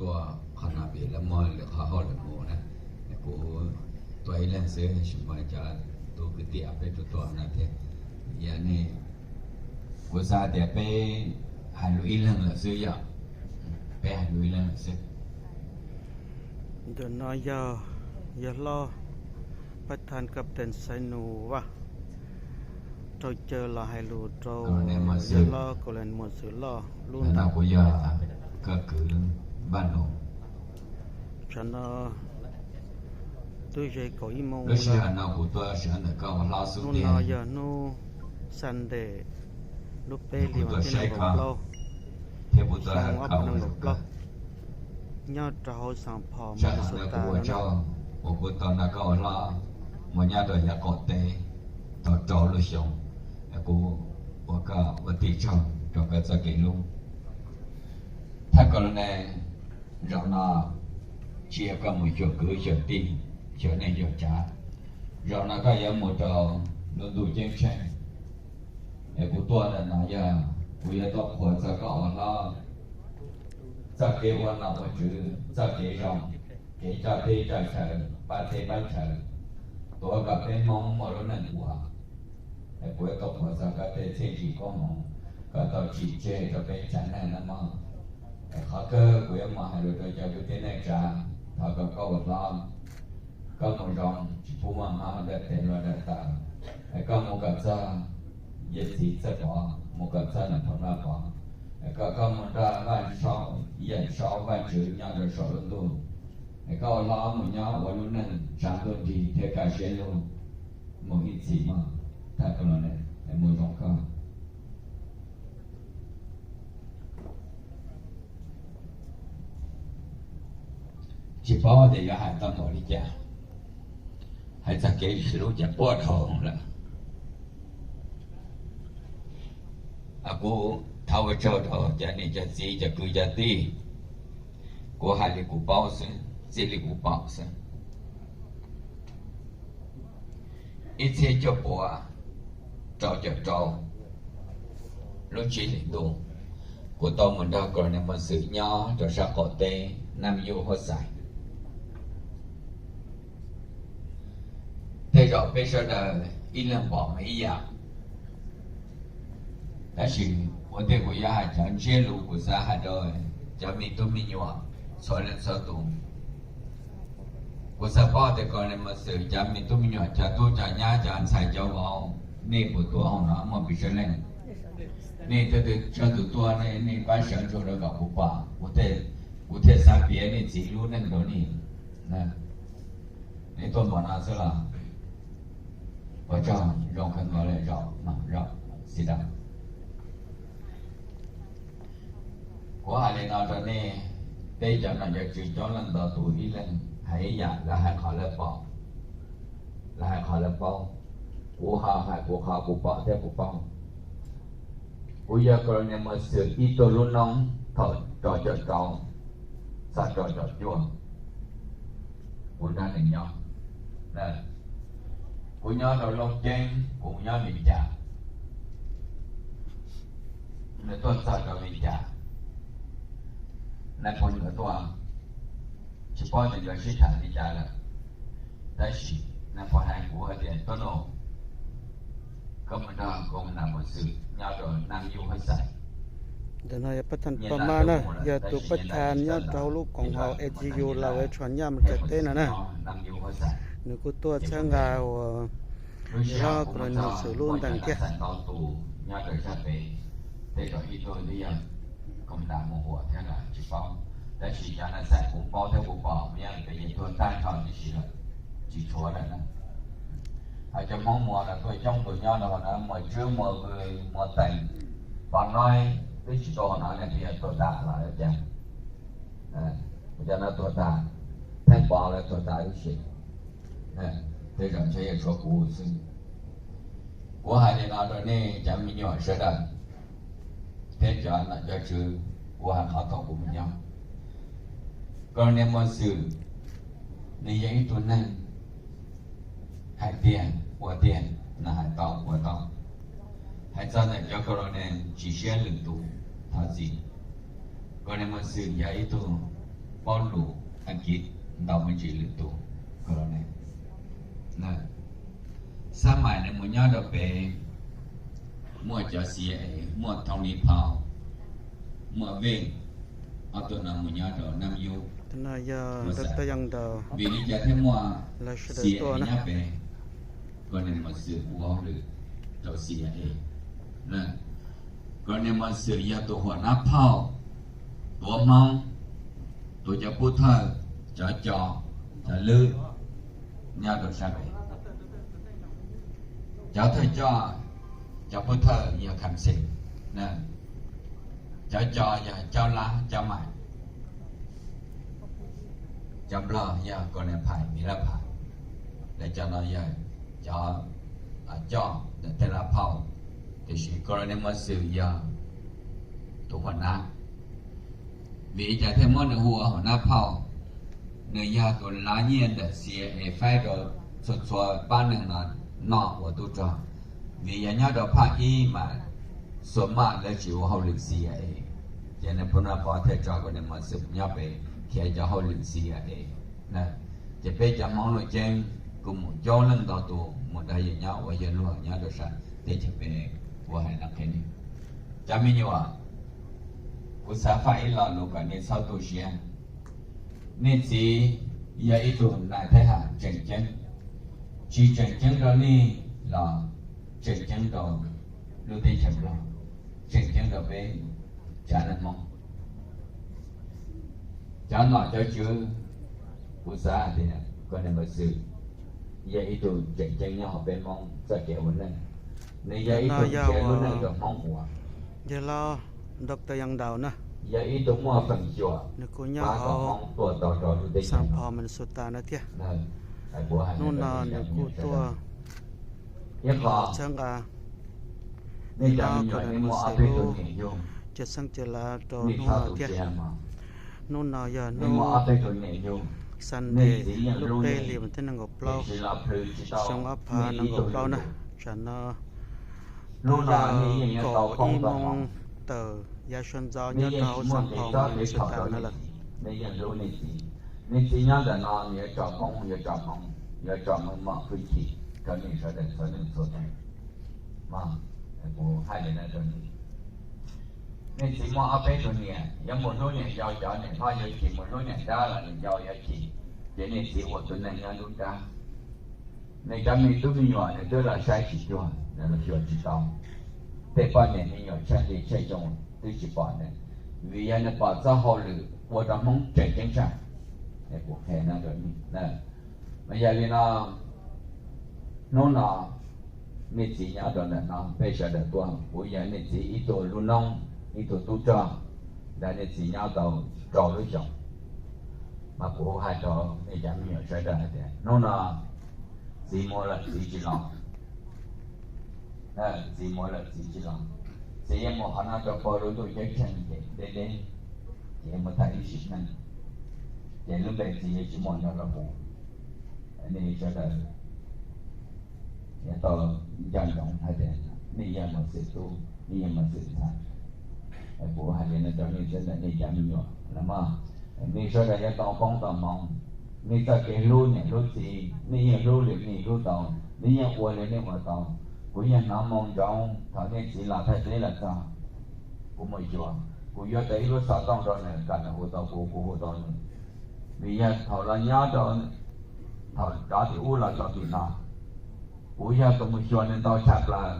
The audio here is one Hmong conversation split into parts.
Tuaj qhov no vim lawv muaj lwm qhov hauj lwm mus na, kuv tuaj ib leeg xwb, tsis muaj cov tub kwv tij peb tuaj tuaj no thiab. Yog ne, kuv xav tias peb hais lus ib leeg lawm xwb yom, peb hais lus ib leeg lawm xwb. Ntawm no yog, yog hlob Paj Than Captain Xaiv Nus Vaj raug caw los hais lus rau yawg hlob Colonel Muas Xwm Loj lub nram. Kuv yog koj kwv Npaj Nus. Tsam no twb ze kaum ib moos lub sij hawm no kuv tuaj sawv ntawm koj ua hlob xub tiag. Hnub no yog hnub Sunday, lub peb hlis vas thib nees nkaum plaub, xyoo ob phav nees nkaum plaub, nyob rau hauv Saint Paul, Minnesota no. Kuv ua tsaug uas kuv tau nrog koj ua hlob mus nyob rau yav qaum teb tau rau lub xyoo. Kuv ua koj ua tig tsaug rau koj txoj kev hlub. Thaj Colonel, zaum no tsis yog koj mus xyuas kwv xyuas tij, xyuas neej xyuas tsav. Zaum no koj yuav mus rau lub ntuj ceeb tsheej. Es kuv tuaj ntawm no yog kuv yuav tuaj qhuas txog koj ua hlob txoj kev ua nom ua tswv, txoj kev zoo, kev coj teb coj chaw, pab teb pab chaw, tuav kom peb Hmoob muaj lub neej ua. Es kuv yuav tuaj qhuas txog koj tej txiaj ntsig koob hmoov, koj tau tsim tseg rau peb tsav neeg no mog. Es qhov kawg kuv yuav mus hais lus rau cov kwv tij neej tsa, thov kom koj ua hlob, koj mus zoo tsis pub maj mab dab tes luaj dab taw. Es koj mus kom txog yawm txiv Txawj Pov, mus kom txog Nais Phoo Vaj Pov. Es kom koj mus nrog Vaj Saub, Yawm Saub, Vaj Tswv nyob rau saum lub ntuj. Es koj ua hlob mus nyob ua lub neej tsav ntuj nrig thiab kaj siab lug mus ib txhis mog. Thaj Colonel, es mus zoo koj. Tsis paub tias yuav hais tau npaum li cas, hais txog kev hlub cas puag dhau lawm. Kuv thov ua tsaug rau cov niam cov txiv cov kwv cov tij, kuv hais li kuv paub xwb, txij li kuv pom xwb. Ib txhiab cuaj puas rau caum rau lub tsib hlis ntuj, kuv tau mus nrog Colonel Muas Xwm nyob rau sab qaum teb Nam Yuj Huab Xais. Tej zaum peb sawv daws ib leeg pom mas ib yam, tab sis ua ntej kuv yuav hais cov ntsiab lus kuv xav hais rau cov me tub me nyuam txhua leej txhua tus. Kuv xav paub tias Colonel Muas Xwm cov me tub me nyuam, cov tub cov nyab, cov ntxhais cov vauv, nej puas tuaj hauv no muaj pes tsawg leej? Nej twg tsawg tus tuaj, nej pab sawv ntsuag rau kom kuv pom, kuv thiaj xav piav nej txiv lub neej rau nej. Nej tuaj npaum no xwb los ua tsaug, zoo kawg nkaus li, zaum no, zaum, sit down. Kuv hais li no rau nej, peb cov nom cov tswv coob leej ntau tus ib leeg hais ib yam, lawv hais qhov lawv pom, lawv hais qhov lawv paub. Kuv ho hais kuv qhov kuv pom thiab kuv paub. Kuv yog Colonel Muas Xwm ib tug lub noob thaum rau caum rau txog rau caum cuaj, kuv nrog nws nyob. Kuv nyob rau Looj Ceeb, kuv nyob Mes Cas, nws tuaj txog rau Mes Cas, nais phoo yuav tuaj, tsis paub tias yuav sib tham li cas lawm, tab sis nais phoo hais kuv hais tias, Tuab Nus, koj mus nrog Colonel Muas Xwm nyob rau Nam Yuj Huab Xais. Ntawm no yog Paj Than Paj Mab na, yog tus Paj Than nyob rau hauv lub koom haum A G U Lao Age Project Nyab Mes Kas teb no na. Nws kuj tuaj txhawb nqa uas Colonel Muas Xwm lub ntees thiab. Tej zaum ib tug twb yog Colonel Muas Huam thiab los tsis paub, tab sis cov no xav kuv paub thiab kuv pom mas yeej pes yeej tuag tag nrho tib si lawm, tsis tshuav lawm na. Hos cov Hmoob Muas los tuaj coob tus nyob rau hauv no, Muas Tswb, Muas Vws, Muas Teem, Pov Noib, twb tsis tau hauv no ne, twb yog tuaj dam los cas. Cov no tuag tas, Theej Pov lawv tuag tas ib si, tej zaum ntshe yuav tshuav kuv xwb. Kuv hais li no rau nej cov me nyuam sawv daws thiab cov nom cov tswv, kuv hais qhov thaum kuv mus nyob. Colonel Muas Xwm, nws yog ib tug neeg hais tiag ua tiag, nws hais tau ua tau. Hais txog ntawm cov Colonel tsis siab lwm tus, thov txim. Colonel Muas Xwm yog ib tug paub lus Askiv ntau me ntsis lwm tus. Xab Maim nws mus nyob rau pem, muaj cov Xia es, muaj Thoo Lis Phau, muaj Vej, ob tug no mus nyob rau Nam Yub. Vim li cas thiaj muaj Xia es nyob pem? Colonel Mos Xwm ua hauj lwm rau Xia es. Colonel Mos Xwm yog tus huam nab phauj tuav Hmoob, tuav cov pub thawj, cov co, cov lwb nyob rau sab pem. Cov thawj coj, cov pub thawj yog Kham Xes, cov co yog Caub Lab, Caub Maim, cov nplog yog Colonel Phais, Mis Laj Phais. Lawv cov no yog cov coj ntawm tej lab phauj, tiam sis Colonel Mos Xwm yog tus huam nab. Vim li cas thiaj muab nws hu ua huam nab phauj? Nws yog tus lav nyiaj ntawm Xia es faib rau txhua txhua pab neeg no noj ua tub rog. Vim yog nyob rau phaj ib mas xuas maj lawv tsis ua hauj lwm Xia es, ces nws pub no pov thiaj tso Colonel Mos Xwm nyob pem khiav cov hauj lwm Xia es. Ces peb cov Hmoob Luj Ceeb kuj mus coob leej ntau tus mus nrog yawg nyob ua yawg luag nyob rau sab teb chaws pem. Kuv hais no qhia nej, cov me nyuam, kuv xav faj ib lo lus kom nej txhob tu siab. Nej txiv yog ib tug nais thab ham tseem ceeb, tsis tseem ceeb rau nej los tseem ceeb rau lub teb chaws Nplog, tseem ceeb rau peb tsav neeg Hmoob. Cov nom cov tswv, kuv xav hais tias Colonel Mos Xwm yog ib tug tseem ceeb nyob hauv peb Hmoob txoj kev ua neej. Nws yog ib tug nrhiav lub neej rau Hmoob ua, yog ib tug muaj feem xyuam pab kom Hmoob tuaj tau rau lub teb chaws no. Hnub no nws kuj tuaj ib qho txhawb nqa, nej cov me nyuam nej muaj ob peb tug niam yug, cawv xeeb cawv lav rau hnub no thiab. Hnub no yog hnub Sunday lub peb hlis vas thib nees nkaum plaub xyoo ob phav nees nkaum plaub na. Tsam no twb yog kaum ib moos tawm yav sua ntxov nyob rau hauv Xas Phos Minnesota no lawm. Nej txiv nyob ntawm no nws yuav tso koob yuav tso hmoov, yuav tso meej mom hwj chim rau nej sawv daws txhua leej txhua tus. Kuv hais li no rau nej, nej txiv muaj ob peb tug niam, yuav mus hlub niam yau, cov niam hlob yuav chim, mus hlub niam dab los niam yau yuav chim, ces nej txiv ua tus neeg nyob nruab nrab. Nws cov me tub me nyuam nws twb los saib tsis cuag, nws los xyuas tsis tau. Tej poj niam me nyuam tshaj li tshaj xyoo twb tsis pom nws, vim yog nws pom txoj hauj lwm ua rau Hmoob tseem ceeb tshaj. Kuv qhia no rau nej. Mas yog li no, hnub no nej txiv nyob rau ntawm no, peb sawv daws tuaj, kuv yog nej txiv ib tug lub noob, ib tug tub rog, ntawm nej txiv nyob tau rau lub xyoo. Mas kuv hais rau nej cov me nyuam sawv daws hais tias hnub no txiv mus lawm txiv tsis los. Txiv mus lawm txiv tsis los, txiv yuav mus qhov no rau puag lub ntuj ceeb tsheej ces deb deb, ces mus tag ib sim neej, ces lub npe txiv yuav tsis muaj nyob rau kuv. Nej sawv daws yuav tau nco ntsoov hais tias nej yog Mos Xwm tub, nej yog Mos Xwm ntxhais. Kuv hais li no rau nej sawv daws nej cov me nyuam los mas, nej sawv daws yuav tau poob tau hmoov. Nej txoj kev hlub niam hlub txiv nej yeej hlub li nej hlub tau, nej yeej ua li nej ua tau. Kuv yeej hnov moo ntsoov thaum nej txiv los thaj teb los txog, kuv mus xyuas, kuv yuav tau ib lub xov tooj rau nws kom nws hu tau kuv, kuv hu tau nws. Vim yog thaum los nyob rau, thaum rov tim ub los rau tim no, kuv yog tus mus xyuas nws ntau tshaj plaws,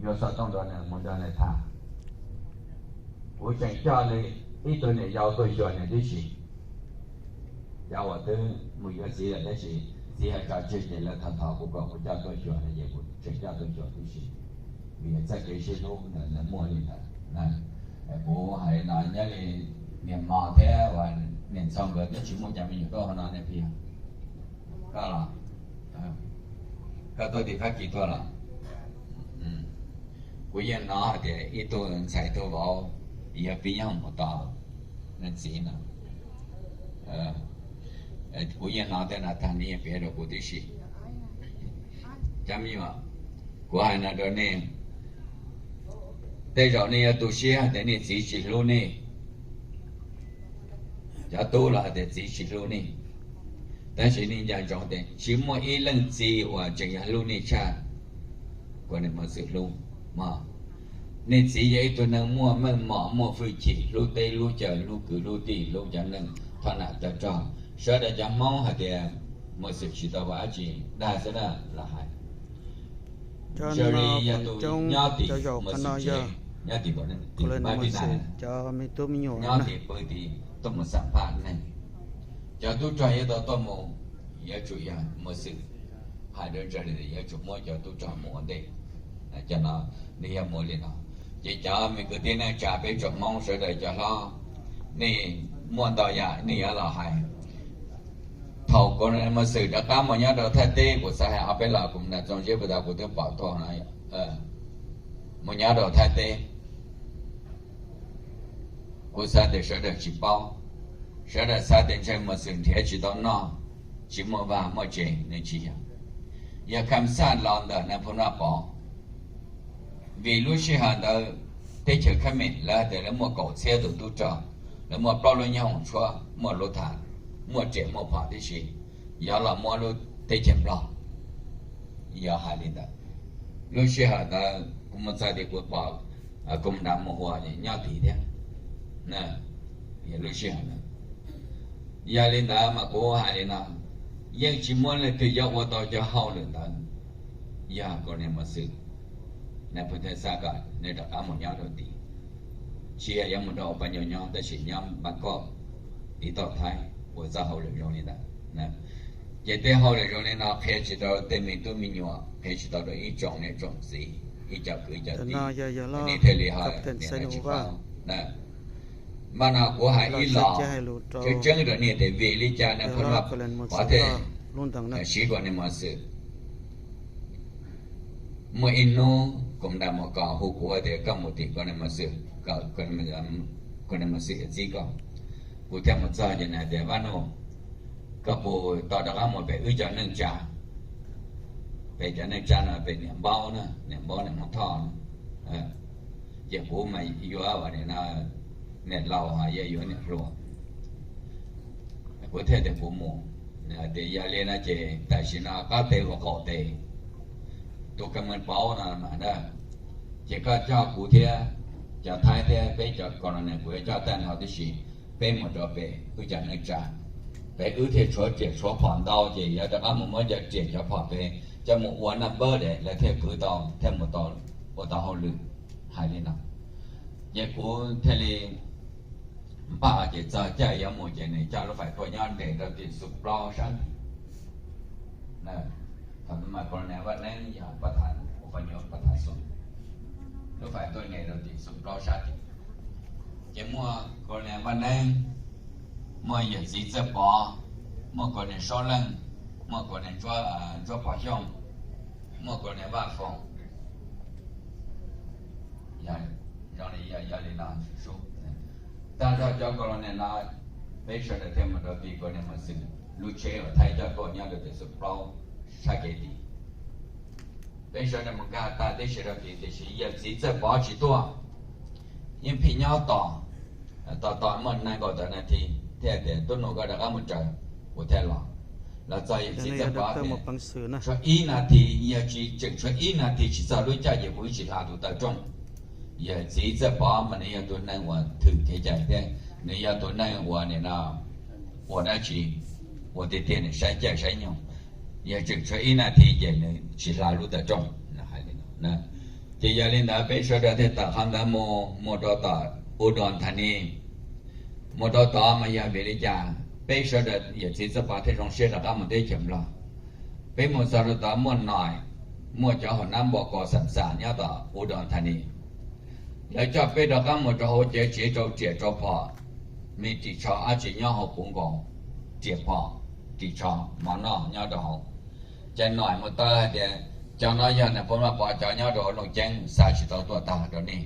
yuav xov tooj rau nws mus nrog nws tham. Kuv tseem coj li ib tug niam yau tuaj xyuas nws tib si. Cov uas twb mus yuav txiv lawm tab sis txiv ho tso tseg ces lawv thov thov kuv kom kuv coj tuaj xyuas no ces kuv tseem coj tuaj xyuas tib si. Vim txoj kev sib hlub ntawd nws muaj li ntawd. Kuv hais no nyob li niam Mos thiab uas niam Ntxhoo nkawd twb tsis muaj cov me nyuam tuaj hauv no nej pom. Koj los, koj tuaj tim Fab Kis tuaj los? Kuv yeej hnov hais tias ib tug ntxhais tus vauv yog pib nyob mus tos nws txiv no. Kuv yeej hnov tej no tag nws yeej piav rau kuv tib si. Cov me nyuam, kuv hais no rau nej, tej zaum nej yuav tu siab tias nej txiv tsis hlub nej. Cov tub los hais tias txiv tsis hlub nej, tab sis nej nco ntsoov tias tsis muaj ib leej txiv uas tseem yog hlub nej tshaj kuv niam Mos Xwm hlub. Nej txiv yog ib tug neeg muaj meej mom, muaj hwj chim, hlub teb hlub chaw, hlub kwv hlub tij, hlub cov neeg thoj nam tawg rog. Sawv daws cov Hmoob hais tias Mos Xwm tsis tau ua dab tsi, dag xwb na los hais. Yog li yog tus nyob tim Mos Xwm tsev, nyob tim Npab Tib Nas, nyob tim pw tim tuaj mus xam phaj neeg. Cov tub rog yuav tau tuaj mus, yuav tsum yog Mos Xwm hais dua ntsawg li, yuav tsum muab cov tub rog mus ua ntej. Cov no nws yog mus li no. Ces cov me kwv tij neej tsa peb tsoom Hmoob sawv daws cov hlob, nej muaj ntau yam nej yuav los hais. Thaum kuv niam Mos Xwm rov qab mus nyob rau Thaib teb, kuv xav hais ob peb los kuv nram txoos zeb puas tas kuv twb pom tuaj no, mus nyob rau Thaib teb. Kuv xav tias sawv daws tsis paub, sawv daws xav tias ntshe Mos Xwm nrhiav tsis tau noj, tsis muaj vaj muaj tsev, nws tsis yog. Yog kham xaj los ntawm Nais Phoo Vaj Pov, vim lub sij hawm ntawd teb chaws Khab Mem lawv hais tias lawv muaj kaum txhiab tus tub rog, lawv muaj plaub lub nyoob hoom tshuab, muaj luv tham, muaj riam muaj phom tib si, yuav los muab lub teb chaws Nplog. Yog hais li ntawd, lub sij hawm ntawd kuv mus txog tim kuv pom, kuv mus nram mus ua nyob tid thiab. Lub sij hawm ntawd, yog li ntawd mas kuv hais li no, yeej tsis muaj leej twg yuav ua tau cov hauj lwm ntawd. Yog kuv niam Mos Xwm, nws pheej xav kom nws rov qab mus nyob rau tid, tsis yog yuav mus rau Pab Nyuj nyob, tab sis nyob Npab Koj, tiv toj Thaib ua txoj hauj lwm zoo li ntawd. Ces tej hauj lwm zoo li no qhia tsis tau tej me tub me nyuam, qhia tsis tau rau ib tsoom niam tsoom txiv, ib co kwv ib co tij, nej thiaj li ho niam tsis paub. Mas no kuv hais ib los tseeb tseeb rau nej tias vim li cas Nais Phoo Vaj Pov thiaj siv kuv niam Mos Xwm. Muaj ib hnub kuv nram mus kos hu kuv tias koj mus tim kuv niam Mos Xwm, kuv niam Mos Xwm yuav txib koj. Kuv thiaj mus txog ces nws hais tias Vaj Nuj, koj puas tau rov qab mus pem wb cov neej tsa? Pem cov neej tsa no pem niam Npaub na, niam Npaub niam Hmoob Thoj na. Ces kuv mas yuav ua niam laus ho yog yuav niam hluas. Kuv thiaj tias kuv mus. Nws hais tias yog li no ces tam sim no qab teg ua qaum teg, tus kab mws pauv no mas na, ces koj coj kuv thiab cov Thaib thiab peb cov ko los ne kuv yuav coj tag nrho tib si, peb mus rau pem wb cov neej tsa. Pem wb thiaj tshuav riam tshuav phom ntau ces yuav rov qab mus muab cov riam cov phom pem coj mus ua naj npawb es lawv thiaj kwv tau thiaj mus ua tau hauj lwm. Hais li no ces kuv thiaj li npaj ces txog caij yuav mus ces nws coj lub fais tuaj nyob nres rau tim xub plaub sab tim. Thaum ntawd mas Colonel Vaj Neeb yog pab tha, ua pab nyuam pab tha xub, lub fais tuaj nres rau tim xub plaub sab tim. Ces muaj Colonel Vaj Neeb, muaj yawm txiv Txawj Pov, muaj Colonel Saub Leej, muaj Colonel Ntsuab Pov Xyooj, muaj Colonel Vaj Foom. Zoo li yog li no, tag nrho cov Colonel no peb sawv daws thiaj mus rau tim Colonel Mos Xwm lub tsheb uas Thaib coj tuaj nyob rau tim xub plaub sab kev tim. Peb sawv daws mus nkag tag teb si rau tid tiam sis yawm txiv Txawj Pov tsis tuaj, yeej pheej nyob tos, tos tos muaj nees nkaum tawm nas this thiaj tias tub nus koj rov qab mus raws kuv thiaj los. Los txog yawm txiv Txawj Pov tias tshuav ib nas this, yog tsis tseem tshuav ib nas this tsis txog lub caij ces kuv tsis hla tus taw rooj. Yawm txiv Txawj Pov mas nws yog tus neeg uas thwm kev cai thiab nws yog tus neeg uas nim no ua dab tsi ua tiag tiag nws saib caij saib nyoog. Yog tseem tshuav ib nas this ces nws tsis hla lub taw rooj. Ces yog li ntawd peb sawv daws thiaj tawm qhov ntawd mus, mus rau tom Udon Thani. Mus rau tod mas yog vim li cas peb sawv daws yawm txiv Txawj Pov thiaj zoo siab rov qab mus teb chaws Nplog? Peb mus txog rau tod muaj Noim, muaj cov haus nab npua kos xam xam nyob tom Udon Thani. Lawv coj peb rov qab mus rau hauv cawv tsev rau riam rau phom, me ris tsho dab tsi nyob hauv puv nkaus, riam phom, ris tsho, mov noj nyob rau hauv. Ces Noim mus taw hais tias cov no yog Nais Phoo Vaj Pov cov nyob rau Looj Ceeb, xa tsis tau tuaj tag rau nej.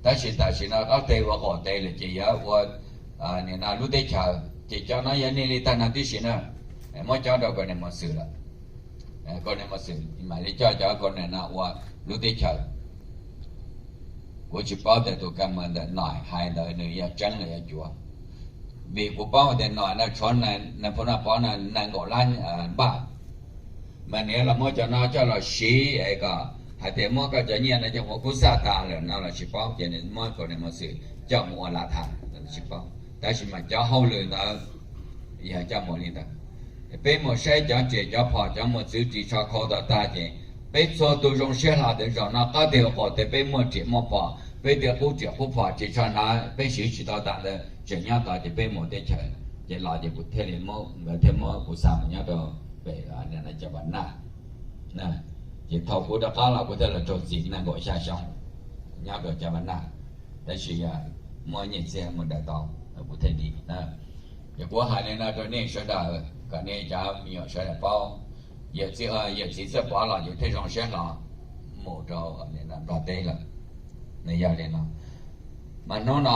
Tab sis tam sim no qab teg ua qaum teg lawm ces yuav ua nim no lub teb chaws ces cov no yog nej li tag nrho tib si na, muab cob rau Colonel Mos Xwm lawm. Colonel Mos Xwm mam li coj cov Colonel no ua lub teb chaws. Kuv tsis paub tias tus kab mws ntawm Noim hais ntawd nws yog tseeb los yog cuav. Vim kuv paub tias no na, tshuav Nais Phoo Naj Pov no nees nkaum lab npaj, mas nws los muab cov no coj los siv es kom hais tias muab koj cov nyiaj no coj mus kub xaj tas lawm no los tsis paub, ces nws muab Kaus Niam Mos Xwm coj mus ua lav tham tsis paub. Tab sis mas cov hauj lwm ntawd yog coj mus li ntawd. Peb mus saib cov riam cov phom cov mos txwv ris tsho khau tod tag ces peb txhua tus zoo siab hlo tias zaum no qab teg qaum teg peb muaj riam muaj phom, peb tej qub riam qub phom ris tsho hnav peb siv tsis tau tas ntawd tseem nyob tod ces peb mus teb chaws. Ces los ces kuv thiaj li muab, nkawd thiaj muab kuv xa mus nyob rau pem Cam Pas Naj. Ces thaum kuv rov qab los kuv thiaj los raug txim nees nkaum xya xyoo nyob rau Cam Pas Naj, tab sis muaj nyiaj txiag mus daws tau kuv thiaj dim. Ces kuv hais li no rau nej sawv daws kom nej cov me nyuam sawv daws paub, yawm txiv, yawm txiv Txawj Pov los yus thiaj zoo siab hlo mus rau Nplog teb lawm. Nws yog li no, mas hnub no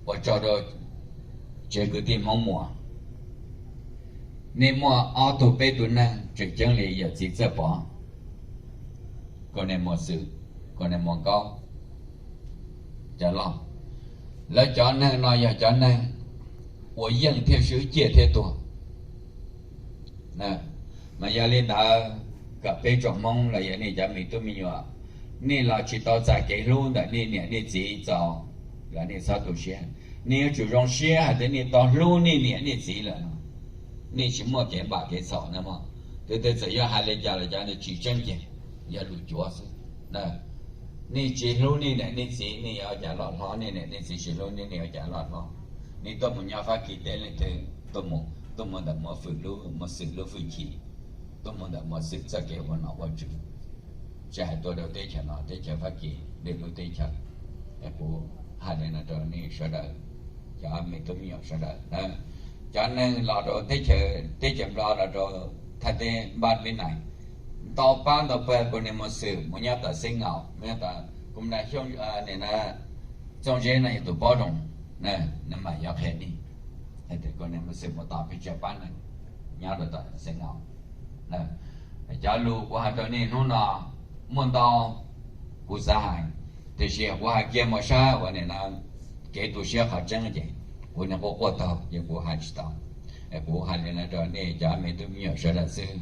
ua tsaug rau tsev kwv tij Hmoob Muas, nej muaj ob tug peb tug neeg tseem ceeb li yawm txiv Txawj Pov, Kaus Niam Mos Xwm, Kaus Niam Mos Nkaub, cov loj. Lawv cov neeg no yog cov neeg ua yeej thiab swb ciaj thiab tuag. Mas yog li ntawd, kom peb tsoom Hmoob los yog nej cov me tub me nyuam, nej los tsis tau txais kev hlub ntawm nej niam nej txiv txaus los nej txhob tu siab. Nej yuav tsum zoo siab hais tias nej tau hlub nej niam nej txiv lawm no, nej tsis muaj kev npam kev txhaum na mog. Tus twg txawm yog hais li cas los cov ntawd tsis tseeb ces yog lus cuav xwb. Nej tsis hlub nej niam nej txiv, nej yuav ua cas loj hlob? Nej niam nej txiv tsis hlub nej, nej yuav ua cas loj hlob? Nej tuaj mus nyob Fab Kis teb leej twg? Tuaj mus, tuaj mus ntawm Mos Xwm lub, Mos Xwm lub fwj chim, tuaj mus ntawm Mos Xwm txoj kev ua nom ua tswv, tsis hais tuaj rau teb chaws no teb chaws Fab Kis lwm lub teb chaws. Kuv hais li no rau nej sawv daws, cov me tub me nyuam sawv daws, cov neeg los rau teb chaws, teb chaws Nplog los rau thaj teb Npab Vib Nais, ntau pab ntau pawg Kaus Niam Mos Xwm mus nyob tom Xeev Laos, mus nyob tom Kuv Nam Xyooj, Txooj Zeb no yog tus paub zoo, nws mam yuav qhia nej hais tias Kaus Niam Mos Xwm mus tos pes tsawg pab neeg nyob rau tom Xeev Laos. Cov lus kuv hais rau nej hnub no muaj ntau kuv xav hais, tiam sis kuv hais kiag mus sab uas nim no kev tu siab qhov tseeb ces kuv nim quaj quaj taug ces kuv hais tsis tau. Kuv hais li no rau nej cov me tub me nyuam sawv daws xwb.